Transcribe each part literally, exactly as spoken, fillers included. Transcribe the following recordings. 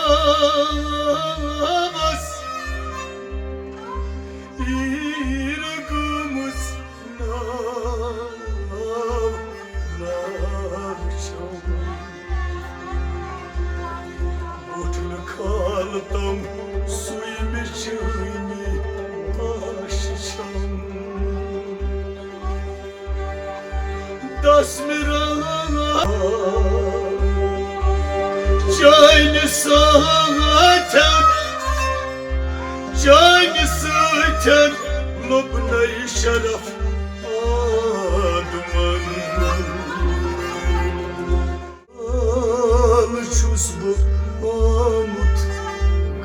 آواز ہیٖر گٔمٕژ ناو ناو چھم۔ بوٚٹھ نہٕ کھال تم سُے مےٚ چٲنی آش چھم۔ دس مےٚ راتھ چٲنۍ سۭتۍ، چٲنۍ سۭتۍ لوٚب نَے شرف آدمن۔ حال چھُس بہٕ آمُت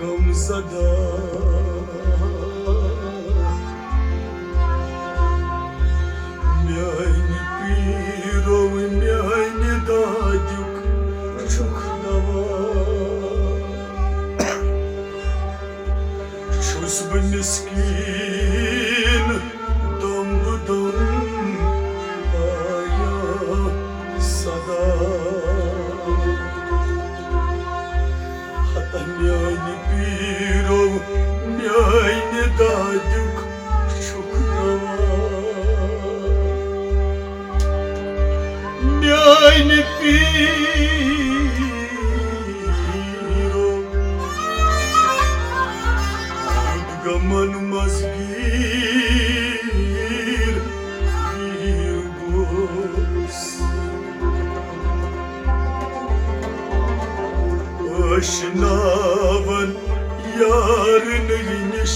غم زدہ۔ میانہِ پیٖرو، میانہِ دادیُک چھُکھ دوا۔ چھُس بہٕ مسکیٖن، دم بہٕ دم آیا صدا۔ ہتا میانہِ پیٖرو، میانہِ دادیُک چھُکھ دوا۔ میانہِ پیٖرو، غمن منٛز گیٖر گیٖر گوس۔ ٲشناون یارن نِش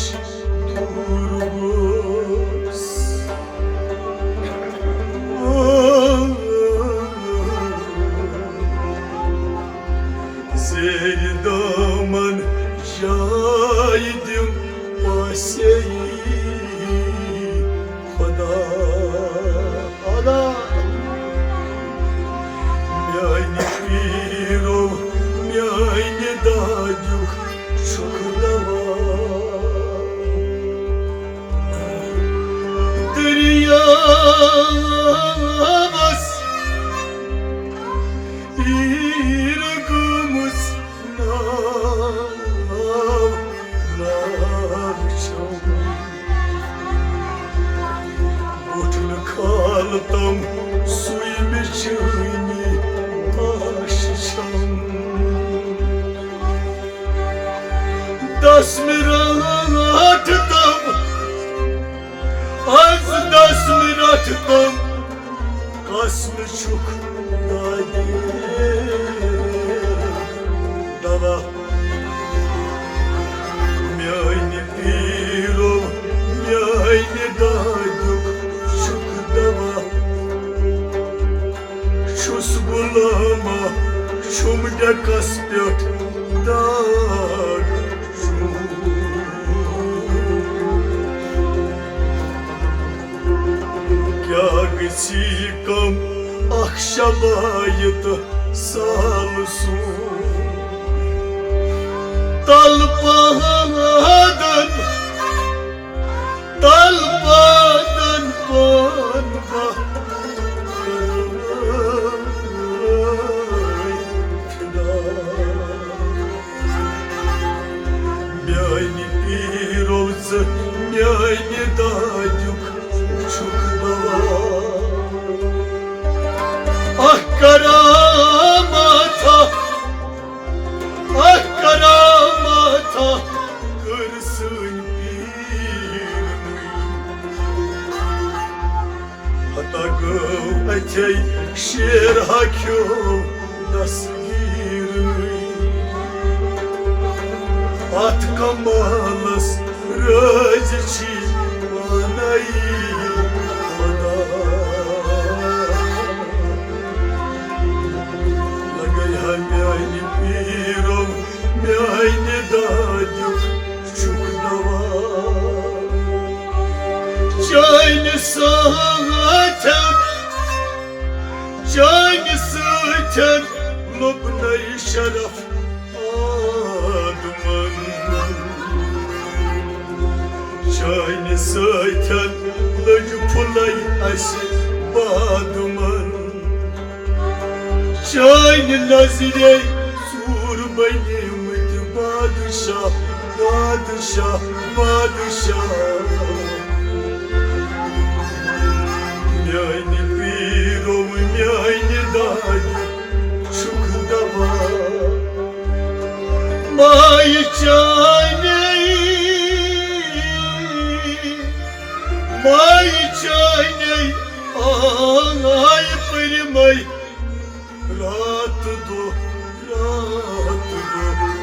دوٗر گوس۔ زیرِ دامن جاے دِم پاسے خدا۔ ادا میانہِ پیٖرو، میانہِ دادیُک چھُکھ دوا۔ دٔریاوس ہیٖر گٔمٕژ ناو ناو چھم۔ بوٚٹھ نہٕ کھال تم سُے مےٚ چٲنی آش چھم۔ دس مےٚ راتھ تم، از دس مےٚ راتھ تم، قسم چھُکھ دادِ دوا۔ میانہِ پیٖرو، میانہِ دادیُک چھُکھ دوا۔ چھُس غلامہ، چھُم ڈیکس پٮ۪ٹھ داغ۔ کیٛاہ گژھی کم اکھ شبایہِ تہٕ سال سُنٛد؟ تل پادن، تل پادن پان بہہ۔ میانہِ پیٖرو، ژٕ میانہِ دادیُک چھُکھ دوا۔ اکھ کرامتھا، اکھ کرامتھا کٔر سٲنۍ پیٖرنٕے۔ ہتا گٲو اَتھے شیر ہا کھیوو دستگیٖرٕے۔ اَتھ کمالس رٲزۍ چھی پانے خدا۔ لگے ہا میانہِ پیٖرو، میانہِ دادیُک چھُکھ دوا۔ چٲنۍ سۭتۍ، چٲنۍ سۭتۍ لوٚب نَے شرف آدمن۔ چٲنۍ سۭتۍ لٔج پھُلے اَسہِ بادمن۔ چٲنۍ نظرے ژوٗر بنیمٕتۍ بادشاہ، بادشاہ، بادشاہ۔ میانہِ پیٖرو، میانہِ دادِ چھُکھ دوا۔ مایہِ چانے، مایہِ چانے آے پرمے۔ رات دۄہ، رات دۄہ۔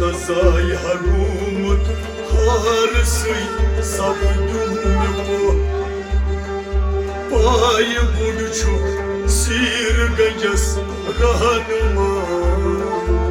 تسای ہگومت ہار سٕے سپدیوم مےٚ پوٚت۔ پایہِ بوٚڑ چھُ سیٖر گنجس رہنما۔